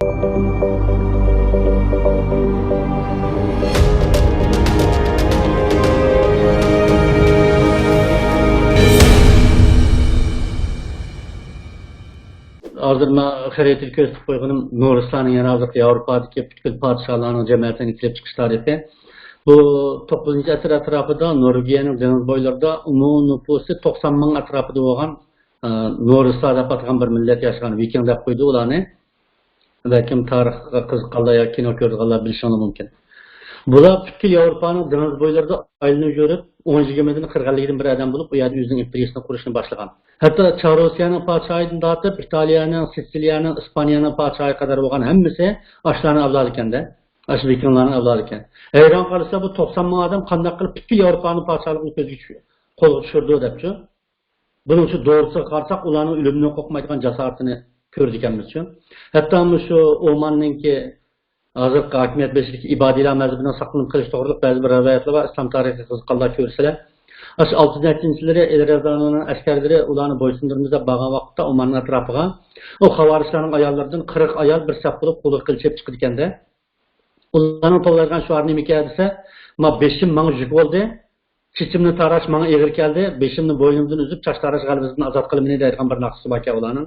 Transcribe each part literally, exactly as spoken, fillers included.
ھازىر مەن خەرىتىدە كۆرسىتىپ قويغىنىم نورۇسلارنىڭ يەنە ھازىرقى ياۋروپادىكى پۈتكۈل پادىشاھلارنىڭ جەمەتىنىڭ كېلىپ چىقىش تارىخى. بۇ توققۇزىنچى ئەسىر ئەتراپىدا نورۋېگىيەنىڭ دېڭىز بويلىرىدا ئومۇمىي نوپۇسى توقسان مىڭ ئەتراپىدا بولغان، ئە، نورۇسلار دەپ ئاتىغان بىر مىللەت ياشىغان، ۋىكىڭ دەپ قويدى ئۇلارنى. بەلكىم تارىخقا قىزىققانلار ياكى كىنو كۆرىدىغانلار بىلىشىڭلار مۇمكىن. بۇلار پۈتكۈل ياۋروپانىڭ دېڭىز بويلىرىدا ئايلىنىپ يۈرۈپ، ئون يىگىرمىدىن قىرىق ئەللىكتىن بىر ئادەم بولۇپ، ئۇ يەردە ئۆزىنىڭ ئىمپېرىيىسىنى قۇرۇشنى باشلىغان. ھەتتا چار روسىيەنىڭ پادىشاھىدىن تارتىپ، ئىتالىيەنىڭ، سىتسىلىيەنىڭ، ئىسپانىيەنىڭ پادىشاھى قەدەر بولغان ھەممىسى ئاشۇلارنىڭ ئەۋلادىكەن-دە. ئاشۇ ۋىكىڭلارنىڭ ئەۋلادىكەن. ھەيران قالسا، بۇ توقسان مىڭ ئادەم قانداق قىلىپ پۈتكۈل ياۋروپانىڭ پادىشاھلىقىنى كۆزگە چۈش-، قولغا چۈشۈردى دەپچۇ. بۇنىڭ ئۈچۈن دورىسىغا قارىساق، ئۇلارنىڭ ئۆلۈمدىن قورقمايدىغان جاسارىتىنى كۆرىدىكەنمىزچۇ. ھەتتا مۇشۇ ئوماننىڭكى ھازىرقى ھاكىمىيەت بېشىدىكى ئىبادىيلار مەزھىپىنىڭ ساقلىنىپ قېلىشى توغرىلىق بەزى بىر رىۋايەتلەر بار، ئىسلام تارىخىغا قىزىققانلار كۆرسىلەر. ئاشۇ ئالتىنچى ئەسىرنىڭ ئىككىنچى يىللىرى ئەلى رەزانىنىڭ ئەسكەرلىرى ئۇلارنى بويسۇندۇرىمىز دەپ بارغان ۋاقىتتا، ئوماننىڭ ئەتراپىغا ئۇ خاۋارىجلارنىڭ ئاياللىرىدىن قىرىق ئايال بىر سەپ بولۇپ قولغا قىلىچ ئېلىپ چىقىدىكەن-دە. ئۇلارنىڭ توۋلايدىغان شوئارى نېمىكەن دېسە، ما بېشىم ماڭا يۈك بولدى، چېچىمنى تاراش ماڭا ئېغىر كەلدى، بېشىمنى بوينۇمدىن ئۈزۈپ، چاچ تاراش غەلىبىسىدىن ئازاد قىلىمىنى دەيدىغان بىر ناخشىسى باركەن ئۇلارنىڭ.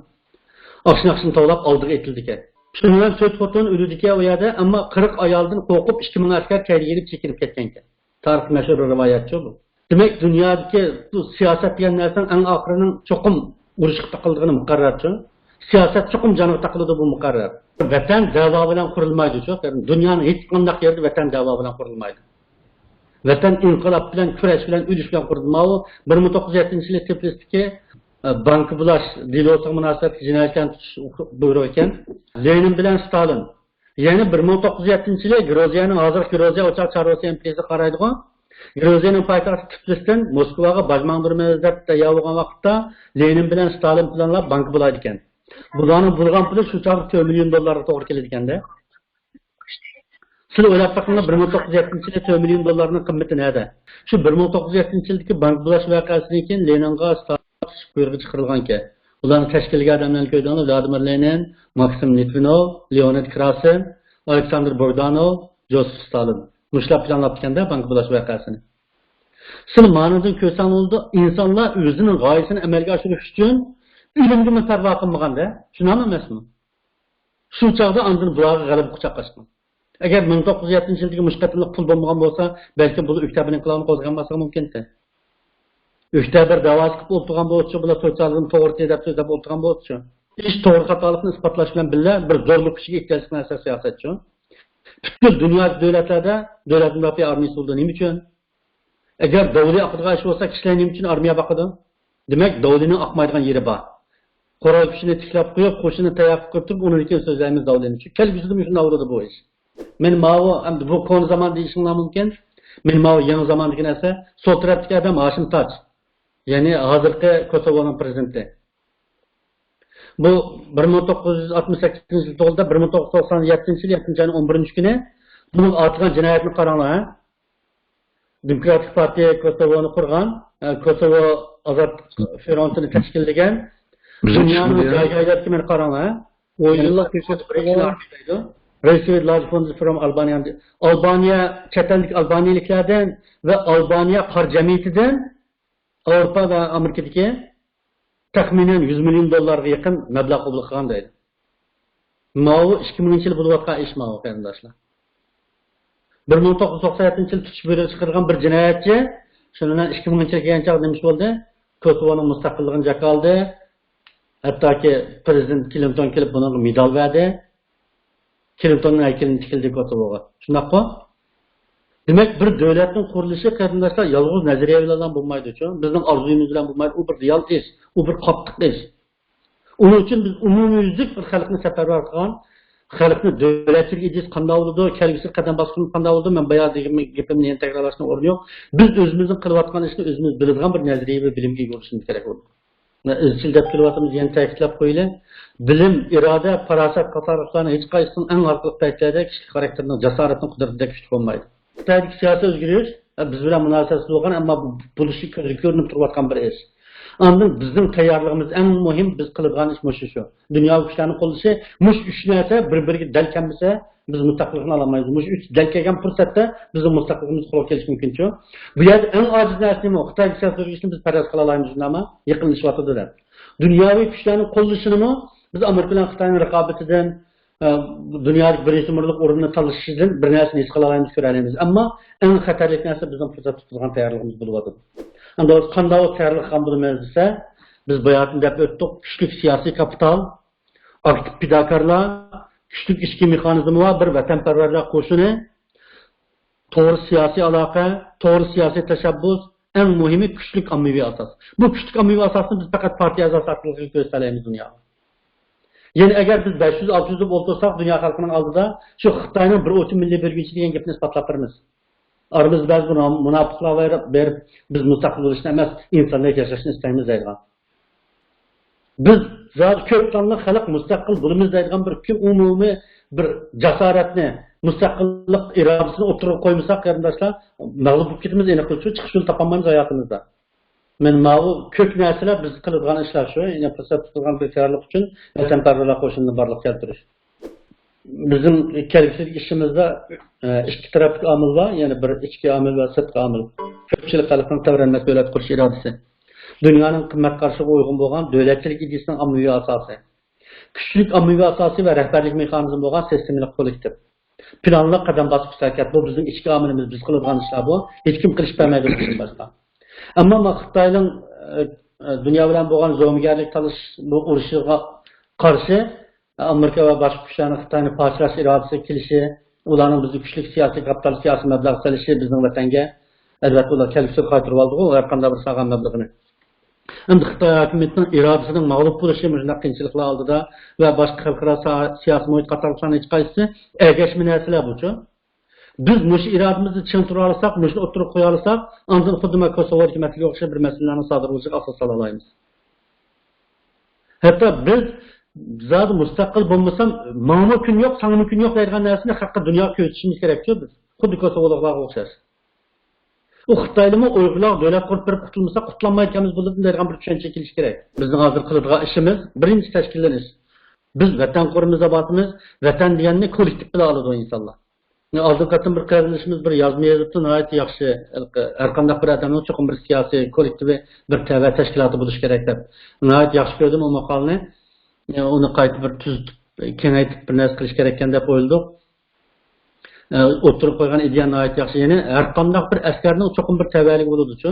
ئاشۇ ناخشىنى توۋلاپ ئالدىغا ئېتىلىدىكەن. شۇنىڭ بىلەن تۆت خوتۇن ئۆلىدىكەن ئۇ يەردە، ئەمما قىرىق ئايالدىن قورقۇپ ئىككى مىڭ ئەسكەر كەينىگە يېنىپ چېكىنىپ كەتكەنكەن. تارىختا مەشھۇر بىر رىۋايەتچۇ بۇ. دېمەك، دۇنيادىكى بۇ سىياسەت دېگەن نەرسىنىڭ ئەڭ ئاخىرىنىڭ چوقۇم ئۇرۇشقا تاقىلىدىغىنى مۇقەررەرچۇ. سىياسەت چوقۇم جانغا تاقىلىدۇ، بۇ مۇقەررەر. ۋەتەن دەۋا بىلەن قۇرۇلمايدۇچۇ. دۇنيانىڭ ھېچقانداق يېرىدە ۋەتەن دەۋا بىلەن قۇرۇلمايدۇ. ۋەتەن ئىنقىلاب بىلەن، كۈرەش بىلەن، ئۆلۈش بىلەن قۇرۇلدى. ماۋۇ بىر مىڭ توققۇز يۈز يەتتىنچى يىلى تىفلىستىكى، ئە، بانكا بۇلاش دېلوسىغا مۇناسىۋەتلىك جىنايەتچىلەرنى تۇتۇش بۇيرۇقى ئىكەن. لېنىن بىلەن ستالىن. يەنى بىر مىڭ توققۇز يۈز يەتتىنچى يىلى گرۇزىيەنىڭ، ھازىرقى گرۇزىيە، ئۇ چاغ چار روسىيە ئىمپېرىيىسىغا قارايدىغۇ. گرۇزىيەنىڭ پايتەختى تىفلىستىن موسكۋاغا باج ماڭدۇرىمىز دەپ تەييار بولغان ۋاقىتتا، لېنىن بىلەن ستالىن پىلانلاپ بانكا بۇلايدىكەن. بۇلارنىڭ بۇلىغان پۇلى شۇ چاغدا تۆت مىليون دوللارغا توغرا كېلىدىكەن-دە. سىلەر ئويلاپ بېقىڭلار، بىر مىڭ توققۇز يۈز يەتتىنچى يىلى تۆت مىليون دوللارنىڭ قىممىتى نەدە؟ شۇ بىر مىڭ توققۇز يۈز يەتتىنچى يىلدىكى بانكا بۇلاش ۋەقەسىدىن كېيىن لېنىنغا ستالىن بۇيرۇقى چىقىرىلغانىكەن. بۇلارنى تەشكىللىگەن ئادەملەرنى كۆردۈڭلار، ۋلادىمىر لېنىن، ماكسىم لىتۋىنوف، لېئونىد كراسىن، ئالېكساندىر بوگدانوف، جوزېف ستالىن. مۇشۇلار پىلانلاپتىكەن-دە بانكا بۇلاش ۋەقەسىنى. سىلەر مانىدىن كۆرسەڭلار بولىدۇ، ئىنسانلار ئۆزىنىڭ غايىسىنى ئەمەلگە ئاشۇرۇش ئۈچۈن ئۆلۈمگىمۇ پەرۋا قىلمىغان-دە. شۇنداقمۇ ئەمەسمۇ؟ شۇ چاغدا ئاندىن بۇلارغا غەلىبە قۇچاق ئاچقان. ئەگەر مىڭ توققۇز يۈز يەتتىنچى يىلدىكى مۇشۇ قېتىملىق پۇل بولمىغان بولسا، بەلكىم بۇلار ئۆكتەبىر ئىنقىلابىنى قوزغىماسلىقى مۇمكىنتى. ئۆكتەبىر دەۋاسى قىلىپ ئولتۇرغان بولسىچۇ، بۇلار سوتسىيالىزم توغرا دەپ سۆزلەپ ئولتۇرغان بولسىچۇ. ئىش توغرا خاتالىقنى ئىسپاتلاش بىلەن بىللە، بىر زورلۇق كۈچىگە ئېھتىياج قىلغان سىياسەتچۇ. پۈتكۈل دۇنيادىكى دۆلەتلەردە دۆلەت مۇداپىئە ئارمىيىسى بولىدۇ. نېمە ئۈچۈن؟ ئەگەر داۋلى ئاقىدىغان ئىش بولسا، كىشىلەر نېمە ئۈچۈن ئارمىيە باقىدۇ؟ دېمەك، داۋلىنىڭ ئاقمايدىغان يېرى بار. قورال كۈچىنى تىكلەپ قويۇپ، قوشۇننى تەييار قىلىپ قويۇپ تۇرۇپ، ئۇنىڭدىن كېيىن سۆزلەيمىز داۋلىنى. چۈنكى كەلگۈسىدىمۇ شۇنداق بولىدۇ بۇ ئىش. مەن ماۋۇ، ئەمدى بۇ كونا زامان دېيىشىڭلار مۇمكىن. مەن ماۋۇ يېڭى زامان دېگەن نەرسە، سول تەرەپتىكى ئادەم ھاشىم تاج. يەنى ھازىرقى كوسوۋونىڭ پىرېزىدېنتى. بۇ بىر مىڭ توققۇز يۈز ئاتمىش سەككىزىنچى يىلى تۇغۇلدى، بىر مىڭ توققۇز يۈز توقسان يەتتىنچى يىلى يەتتىنچى ئاينىڭ ئون بىرىنچى كۈنى. بۇنىڭ ئاتىغان جىنايەتنى قاراڭلار، ھە. دېموكراتىك پارتىيە كوسوۋونى قۇرغان، ئە، كوسوۋو ئازادلىق فرونتىنى تەشكىللىگەن. دۇنيانىڭ جاي-جايلىرىدىكى مەن قاراڭلار، ھە. ئون يىللىق يۈكسەك. Raised large funds from Albania. ئالبانىيە، چەت ئەلدىكى ئالبانىيەلىكلەردىن ۋە ئالبانىيە قارا جەمئىيىتىدىن ئاۋروپا ۋە ئامېرىكىدىكى تەخمىنەن يۈز مىليون دوللارغا يېقىن مەبلەغ قوبۇل قىلغان دەيدۇ. ماۋۇ ئىككى مىڭىنچى يىل بولۇۋاتقان ئىش ماۋۇ، قېرىنداشلار. بىر مىڭ توققۇز يۈز توقسان يەتتىنچى يىل تۇتۇش بۇيرۇقى چىقىرىلغان بىر جىنايەتچى، شۇنىڭ بىلەن ئىككى مىڭىنچى يىل كەلگەن چاغدا نېمە ئىش بولدى؟ كوسوۋونىڭ مۇستەقىللىقىنى جاكارلىدى. ھەتتاكى پىرېزىدېنت كلىنتون كېلىپ بۇنىڭغا مېدال بەردى. كلىنتوننىڭ ھەيكىلىنى تىكلىدى كوسوۋوغا. شۇنداققۇ؟ دېمەك، بىر دۆلەتنىڭ قۇرۇلۇشى، قېرىنداشلار، يالغۇز نەزەرىيە بىلەن بولمايدۇچۇ. بىزنىڭ ئارزۇيىمىز بىلەن بولمايدۇ. ئۇ بىر رېئال ئىش. ئۇ بىر قاتتىق ئىش. ئۇنىڭ ئۈچۈن بىز ئومۇميۈزلۈك بىر خەلقنى سەپەرۋەر قىلغان، خەلقنى دۆلەتچىلىك ئىدىيىسى قانداق بولىدۇ، كەلگۈسىدىكى قەدەم باسقۇچ قانداق بولىدۇ، مەن بايا دېگەن گېپىمنى يەنە تەكرارلاشنىڭ ئورنى يوق. بىز ئۆزىمىزنىڭ قىلىۋاتقان ئىشىنى ئۆزىمىز بىلىدىغان بىر نەزەرىيە ۋە بىلىمگە ئىگە بولۇشىمىز كېرەك بولىدۇ. ئىزچىل دەپ كېلىۋاتىمىز، يەنە تەكىتلەپ قويىلى. بىلىم، ئىرادە، پاراسەت قاتارلىقلارنىڭ ھېچقايسىسىنىڭ ئەڭ ئارقىلىق پەيتلەردە كىشىلىك خاراكتېرنىڭ جاسارىتىنىڭ قۇدرىتىدەك كۈچلۈك بولمايدۇ. خىتايدىكى سىياسىي ئۆزگىرىش، بىز بىلەن مۇناسىۋەتسىز بولغان، ئەمما بولۇشى كۆزگە كۆرۈنۈپ تۇرۇۋاتقان بىر ئىش. ئاندىن بىزنىڭ تەييارلىقىمىز، ئەڭ مۇھىم بىز قىلىدىغان ئىش مۇشۇ شۇ. دۇنياۋى كۈچلەرنىڭ قوللىشى، مۇشۇ ئۈچ نەرسە بىر-بىرىگە دەل كەلمىسە، بىز مۇستەقىللىقنى ئالالمايمىز. مۇشۇ ئۈچ دەل كەلگەن پۇرسەتتە بىزنىڭ مۇستەقىللىقىمىز قولغا كېلىشى مۇمكىنچۇ. بۇ يەردە ئەڭ ئاجىز نەرسە نېمە؟ خىتايغا سەل سۆرىگىچىنى بىز پەرەز قىلالايمىز، شۇنداقمۇ؟ يېقىنلىشىۋاتىدۇ دەپ. دۇنياۋى كۈچلەرنىڭ قوللىشىنىمۇ بىز ئامېرىكا بىلەن خىتاينىڭ رىقابىتىدىن، ئە، دۇنيادىكى بىرىنچى نومۇرلۇق ئورۇننى تالىشىشىدىن بىر نەرسىنى ھېس قىلالايمىز، كۆرەلەيمىز. ئەمما ئەڭ خەتەرلىك نەرسە بىزنىڭ پۇرسەت تۇتىدىغان تەييارلىقىمىز بولۇۋاتىدۇ. ئەمدى ھازىر قانداق تەييارلىق قىلغان بولىمىز دېسە، بىز باياتىن دەپ ئۆتتۇق، كۈچلۈك سىياسىي كاپىتال، ئاكتىپ پىداكارلار، كۈچلۈك ئىچكى مېخانىزمى بار بىر ۋەتەنپەرۋەرلەر قوشۇنى، توغرا سىياسىي ئالاقە، توغرا سىياسىي تەشەببۇس، ئەڭ مۇھىمى كۈچلۈك ئاممىۋى ئاساس. بۇ كۈچلۈك ئاممىۋى ئاساسنى بىز پەقەت پارتىيە ئەزاسى ئارقىلىق كۆرسىتەلەيمىز دۇنياغا. يەنى ئەگەر بىز بەش يۈز، ئالتە يۈز بولۇپ ئولتۇرساق، دۇنيا خەلقىنىڭ ئالدىدا شۇ خىتاينىڭ بىر ئوچۇم مىللىي بۆلگۈنچى دېگەن گېپىنى ئىسپاتلاپ بېرىمىز. ئارىمىزدا بەزى بىر مۇناپىقلار بېرىپ، بىز مۇستەقىل بولۇشنى ئەمەس، ئىنساندەك ياشاشنى ئىستەيمىز دەيدىغان. بىز زادى كۆپ سانلىق خەلق مۇستەقىل بولىمىز دەيدىغان بىر ئۈلكە ئومۇمىي بىر جاسارەتنى، مۇستەقىللىق ئىرادىسىنى ئوتتۇرىغا قويمىساق، قېرىنداشلار، مەغلۇپ بولۇپ كېتىمىز، ئېنىق بىلىشى، چىقىش يولى تاپالمايمىز ھاياتىمىزدا. مەن ماۋۇ كۆپ نەرسىلەر بىز قىلىدىغان ئىشلار شۇ، يەنى پۇرسەت تۇتىدىغان بىر تەييارلىق ئۈچۈن ۋەتەنپەرۋەرلەر قوشۇنىنى بارلىققا كەلتۈرۈش. بىزنىڭ كەلگۈسىدىكى ئىشىمىزدا، ئە، ئىككى تەرەپلىك ئامىل بار، يەنى بىر ئىچكى ئامىل ۋە سىرتقى ئامىل. كۆپچىلىك خەلقنىڭ تەۋرەنمەس دۆلەت قۇرۇش ئىرادىسى. دۇنيانىڭ قىممەت قارىشىغا ئۇيغۇن بولغان دۆلەتچىلىك ئىدىيىسىنىڭ ئاممىۋى ئاساسى. كۈچلۈك ئاممىۋى ئاساسى ۋە رەھبەرلىك مېخانىزمى بولغان سىستېمىلىق كوللېكتىپ. پىلانلىق قەدەم باسقۇچ ھەرىكەت. بۇ بىزنىڭ ئىچكى ئامىلىمىز، بىز قىلىدىغان ئىشلار بۇ. ھېچكىم قىلىشقا بەرمەيدۇ بىزدىن باشقا. ئەمما ما خىتاينىڭ، ئە، ئە، دۇنيا بىلەن بولغان زومىگەرلىك تالىشىش بۇ ئۇرۇشىغا قارشى ئامېرىكا ۋە باشقا كۈچلەرنىڭ خىتاينى پارچىلاش ئىرادىسىگە كېلىشى، ئۇلارنىڭ بىزگە كۈچلۈك سىياسىي كاپىتال، سىياسىي مەبلەغ سېلىشى بىزنىڭ ۋەتەنگە، ئەلۋەتتە، ئۇلار كەلگۈسىدە قايتۇرۇۋالىدىغۇ ھەر قانداق بىر سالغان مەبلىغىنى. ئەمدى خىتاي ھاكىمىيىتىنىڭ ئىرادىسىنىڭ مەغلۇپ بولۇشى مۇشۇنداق قىيىنچىلىقلار ئالدىدا ۋە باشقا خەلقئارا سا-، سىياسىي مۇھىت قاتارلىقلارنىڭ ھېچقايسىسى ئەگەشمە نەرسىلەر بۇچۇ. بىز مۇشۇ ئىرادىمىزنى چىڭ تۇرالىساق، مۇشۇنى ئوتتۇرىغا قويالىساق، ئاندىن خۇددى مانا كوسوۋو ھۆكۈمەتلىكىگە ئوخشاش بىر مەسىلىلەرنىڭ سادىر بولۇشىغا ئاساس سالالايمىز. ھەتتا بىز زادى مۇستەقىل بولمىسام، ماڭىمۇ كۈن يوق، ساڭىمۇ كۈن يوق دەيدىغان نەرسىنى خەلققە، دۇنياغا كۆرسىتىشىمىز كېرەكچۇ بىز. خۇددى كوسوۋولۇقلارغا ئوخشاش. ئۇ خىتايلىمۇ ئۇيغۇرلارغا دۆلەت قۇرۇپ بېرىپ قۇتۇلمىساق، قۇتۇلالمايدىكەنمىز بولىدۇ دەيدىغان بىر چۈشەنچىگە كېلىش كېرەك. بىزنىڭ ھازىر قىلىدىغان ئىشىمىز، بىرىنچى، تەشكىللىنىش. بىز ۋەتەن قۇرىمىز دەپ ئاتىمىز، ۋەتەن دېگەننى كوللېكتىپ بىلەن ئالىدۇ ئىنسانلار. ئالدىنقى قېتىم بىر قېرىندىشىمىز بىر يازما يېزىپتۇ، ناھايىتى ياخشى. ھەرقانداق بىر ئادەمنىڭ چوقۇم بىر سىياسىي كوللېكتىۋى، بىر تەۋە تەشكىلاتى بولۇشى كېرەك دەپ. ناھايىتى ياخشى كۆردۈم ئۇ ماقالىنى. ئۇنى قايتا بىر تۈزىتىپ، كېڭەيتىپ بىر نەرسە قىلىش كېرەككەن دەپ ئويلىدۇق. ئوتتۇرىغا قويغان ئىدىيە ناھايىتى ياخشى. يەنى ھەرقانداق بىر ئەسكەرنىڭ چوقۇم بىر تەۋەلىكى بولىدۇچۇ.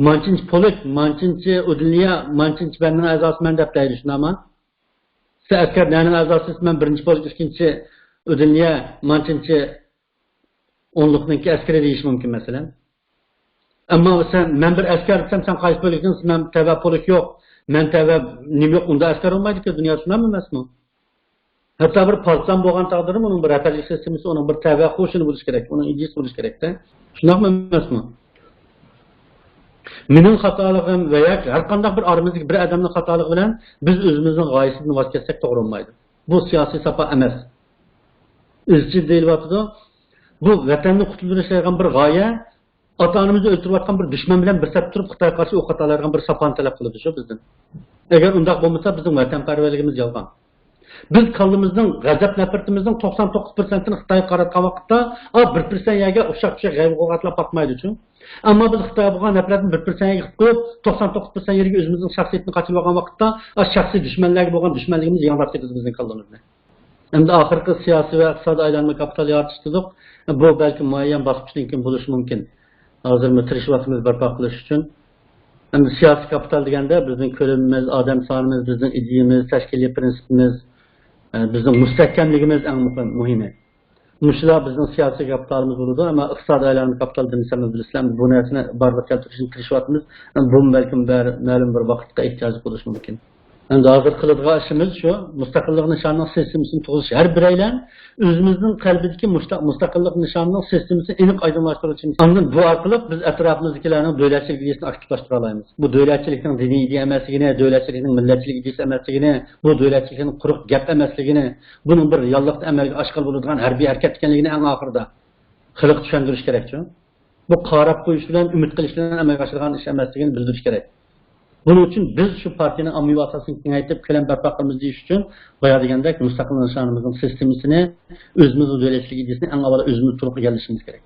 مانچىنچى پولك، مانچىنچى ئۇدىلنىيە، مانچىنچى بەندىنىڭ ئەزاسىمەن دەپ دەيدۇ، شۇنداقمۇ؟ سەن ئەسكەر نەنىڭ ئەزاسى؟ مەن بىرىنچى پولك، ئىككىنچى ئۇدىلنىيە، مانچىنچى ئونلۇقنىڭكى ئەسكىرى دېيىشى مۇمكىن، مەسىلەن. ئەمما سەن، مەن بىر ئەسكەر دېسەم، سەن قايسى بۆلۈكتىن؟ مەن تەۋە پولك يوق، مەن تەۋە نېمە يوق، ئۇنداق ئەسكەر بولمايدىكەن دۇنيادا، شۇنداقمۇ ئەمەسمۇ؟ ھەتتا بىر پارتىزان بولغان تەقدىردىمۇ ئۇنىڭ بىر رەھبەرلىك سىستېمىسى، ئۇنىڭ بىر تەۋە قوشۇنى بولۇشى كېرەك، ئۇنىڭ ئىدىيىسى بولۇشى كېرەكتە. شۇنداقمۇ ئەمەسمۇ؟ مېنىڭ خاتالىقىم ۋە ياكى ھەر قانداق بىر ئارىمىزدىكى بىر ئادەمنىڭ خاتالىقى بىلەن بىز ئۆزىمىزنىڭ غايىسىدىن ۋاز كەچسەك توغرا بولمايدۇ. بۇ سىياسىي ساپا ئەمەس. ئىزچىل دېيىلىۋاتىدۇ. بۇ ۋەتەننى قۇتۇلدۇرۇش دېگەن بىر غايە، ئاتا-ئانىمىزنى ئۆلتۈرۈۋاتقان بىر دۈشمەن بىلەن بىر سەپتە تۇرۇپ، خىتايغا قارشى ئوق ئاتالايدىغان بىر ساپانى تەلەپ قىلىدۇ شۇ بىزدىن. ئەگەر ئۇنداق بولمىسا، بىزنىڭ ۋەتەنپەرۋەرلىكىمىز يالغان. بىز كاللىمىزنىڭ، غەزەپ-نەپرىتىمىزنىڭ توقسان توققۇز پىرسەنتىنى خىتايغا قاراتقان ۋاقىتتا، ئا، بىر پىرسەنت يەرگە ئۇششاق-چۈششەك غەيۋە-غۇۋغاتلار پاتمايدۇ شۇ. ئەمما بىز خىتايغا بولغان نەپرەتنى بىر پىرسەنت يەرگە قىلىپ قويۇپ، توقسان توققۇز پىرسەنت يەرگە ئۆزىمىزنىڭ شەخسىيىتىنى قاچىلىۋالغان ۋاقىتتا، ئا، شەخسىي دۈشمەنلەرگە بولغان دۈشمەنلىكىمىز ياڭراپ كېتىدۇ بىزنىڭ كاللىمىزنى. ئەمدى ئاخىرقى سىياسىي ۋە ئىقتىسادىي ئايلانما كاپىتال يارىتىش دېدۇق. بۇ بەلكىم مۇئەييەن باسقۇچتىن كېيىن بولۇشى مۇمكىن. ھازىرمۇ تىرىشىۋاتىمىز بەرپا قىلىش ئۈچۈن. ئەمدى سىياسىي كاپىتال دېگەندە بىزنىڭ كۆلىمىمىز، ئادەم سانىمىز، بىزنىڭ ئىدىيىمىز، تەشكىلىي پىرىنسىپىمىز، ئە، بىزنىڭ مۇستەھكەملىكىمىز ئەڭ مۇھىم، مۇھىمى. مۇشۇلار بىزنىڭ سىياسىي كاپىتالىمىز بولىدۇ، ئەمما ئىقتىسادىي ئايلانما كاپىتال دېمىسەممۇ بىلىسىلەر، بۇ نەرسىنى بارلىققا كەلتۈرۈشنى تىرىشىۋاتىمىز. بۇمۇ بەلكىم بىر مەلۇم بىر ۋاقىتقا ئېھتىياجلىق بولۇشى مۇمكىن. ئەمدى ھازىر قىلىدىغان ئىشىمىز شۇ، مۇستەقىللىق نىشانىنىڭ سىستېمىسىنى تۇغۇزۇش. ھەر بىرەيلەن ئۆزىمىزنىڭ قەلبىدىكى مۇشتا-، مۇستەقىللىق نىشانىنىڭ سىستېمىسىنى ئېنىق ئايدىڭلاشتۇرۇشىمىز. ئاندىن بۇ ئارقىلىق بىز ئەتراپىمىزدىكىلەرنىڭ دۆلەتچىلىك ئىدىيەسىنى ئاكتىپلاشتۇرالايمىز. بۇ دۆلەتچىلىكنىڭ دىنىي ئىدىيە ئەمەسلىكىنى، دۆلەتچىلىكنىڭ مىللەتچىلىك ئىدىيەسى ئەمەسلىكىنى، بۇ دۆلەتچىلىكنىڭ قۇرۇق گەپ ئەمەسلىكىنى، بۇنىڭ بىر رېئاللىقتا ئەمەلگە ئاشقىلى بولىدىغان ھەربىي ھەرىكەت ئىكەنلىكىنى ئەڭ ئاخىرىدا خەلققە چۈشەندۈرۈش كېرەكچۇ. بۇ قاراپ قويۇش بىلەن، ئۈمىد قىلىش بىلەن ئەمەلگە ئاشىدىغان ئىش ئەمەسلىكىنى بىلدۈرۈش كېرەك. بۇنىڭ ئۈچۈن بىز شۇ پارتىيەنىڭ ئاممىۋى ئاساسىنى كېڭەيتىپ، كۆلەم بەرپا قىلىمىز دېيىش ئۈچۈن، بايا دېگەندەك، مۇستەقىل نىشانىمىزنىڭ سىستېمىسىنى، ئۆزىمىزنىڭ دۆلەتچىلىك ئىدىيىسىنى ئەڭ ئاۋۋال ئۆزىمىز تۇرۇپ ئىگىلىشىمىز كېرەك.